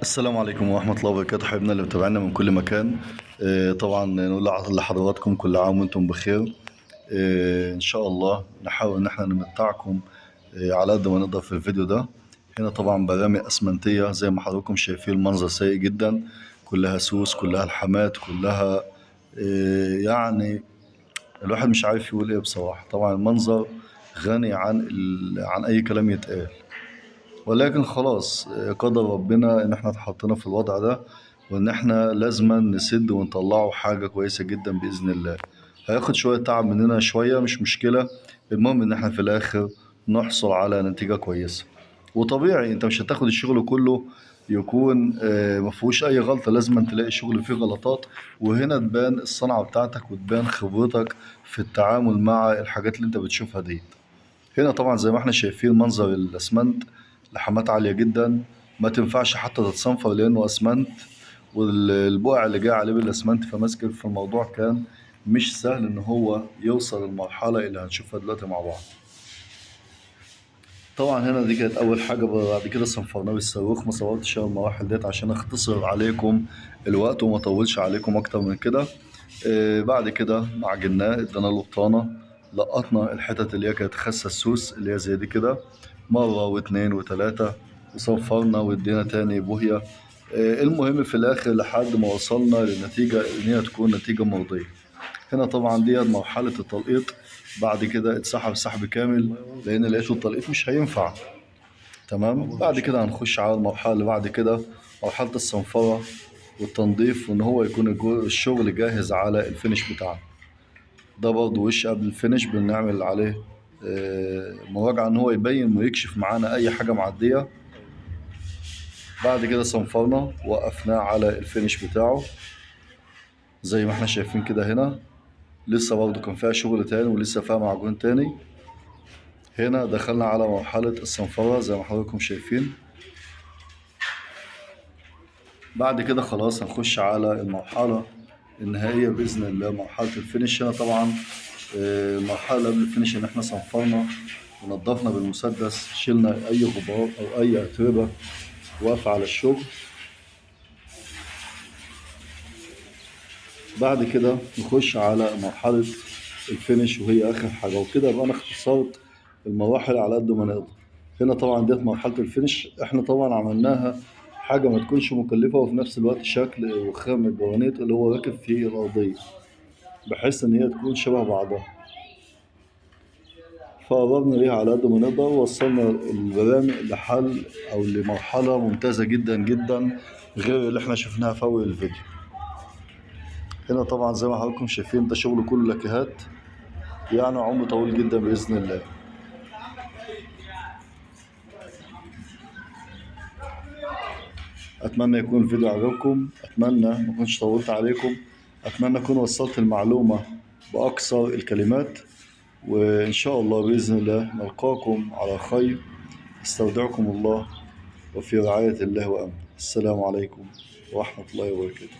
السلام عليكم ورحمة الله وبركاته حبايبنا اللي متابعينا من كل مكان. طبعا نقول لحضراتكم كل عام وانتم بخير. ان شاء الله نحاول ان احنا نمتعكم على قد ما نقدر في الفيديو ده. هنا طبعا برامي اسمنتية زي ما حضراتكم شايفين، المنظر سيء جدا، كلها سوس، كلها الحمات، كلها يعني الواحد مش عارف يقول ايه بصراحة. طبعا المنظر غني عن اي كلام يتقال، ولكن خلاص قدر ربنا ان احنا اتحطينا في الوضع ده، وان احنا لازما نسد ونطلعه حاجة كويسة جدا بإذن الله. هياخد شوية تعب مننا شوية، مش مشكلة، المهم ان احنا في الاخر نحصل على نتيجة كويسة. وطبيعي انت مش هتاخد الشغل كله يكون مفيهوش اي غلطة، لازم تلاقي شغل فيه غلطات، وهنا تبان الصنعة بتاعتك وتبان خبرتك في التعامل مع الحاجات اللي انت بتشوفها ديت. هنا طبعا زي ما احنا شايفين منظر الاسمنت، لحمات عالية جدا، ما تنفعش حتى تتصنفر لانه اسمنت، والبقع اللي جاي عليه بالاسمنت فماسك في الموضوع كان مش سهل ان هو يوصل للمرحلة اللي هنشوفها دلوقتي مع بعض. طبعا هنا دي كانت اول حاجة، بعد كده صنفرناه بالصاروخ. ما صورتش المراحل ديت عشان اختصر عليكم الوقت وما اطولش عليكم اكتر من كده. بعد كده معجناه، ادينا له بطانة، لقطنا الحتت اللي هي كانت خاسة السوس اللي هي زي دي كده مرة واتنين وتلاتة، وصنفرنا وادينا تاني بوهية. المهم في الاخر لحد ما وصلنا للنتيجة ان هي تكون نتيجة مرضية. هنا طبعا دي مرحلة التلقيط، بعد كده اتسحب سحب كامل لان لقيته التلقيط مش هينفع. تمام، بعد كده هنخش على المرحلة اللي بعد كده، مرحلة الصنفرة والتنظيف، وان هو يكون الشغل جاهز على ال finish بتاعنا. ده برضه وش قبل ال finish بنعمل عليه مراجعة ان هو يبين ويكشف معانا اي حاجة معدية. بعد كده صنفرنا وقفناه على ال finish بتاعه زي ما احنا شايفين كده. هنا لسه برضه كان فيها شغل تاني ولسه فيها معجون تاني. هنا دخلنا على مرحلة الصنفرة زي ما حضراتكم شايفين. بعد كده خلاص هنخش على المرحلة النهائية بإذن الله، مرحلة ال finish. هنا طبعا المرحلة قبل ال finish ان احنا صنفرنا ونضفنا بالمسدس، شلنا اي غبار او اي اتربة واقفة على الشغل. بعد كده نخش على مرحلة ال finish وهي اخر حاجة، وكده يبقى انا اختصرت المراحل على قد ما نقدر. هنا طبعا ديت مرحلة ال finish، احنا طبعا عملناها حاجة ما تكونش مكلفة وفي نفس الوقت شكل وخام الجرانيت اللي هو راكب في الأرضية، بحيث ان هي تكون شبه بعضها. فقربنا ليها على قد ما نقدر، ووصلنا البرامج لحل او لمرحلة ممتازة جدا جدا غير اللي احنا شفناها في اول الفيديو. هنا طبعا زي ما حضراتكم شايفين ده شغل كله لاكيهات، يعني عمر طويل جدا بإذن الله. اتمنى يكون الفيديو عجبكم، اتمنى ما كنتش طولت عليكم، اتمنى اكون وصلت المعلومة باقصر الكلمات، وان شاء الله باذن الله نلقاكم على خير. استودعكم الله وفي رعاية الله وامنه. السلام عليكم ورحمة الله وبركاته.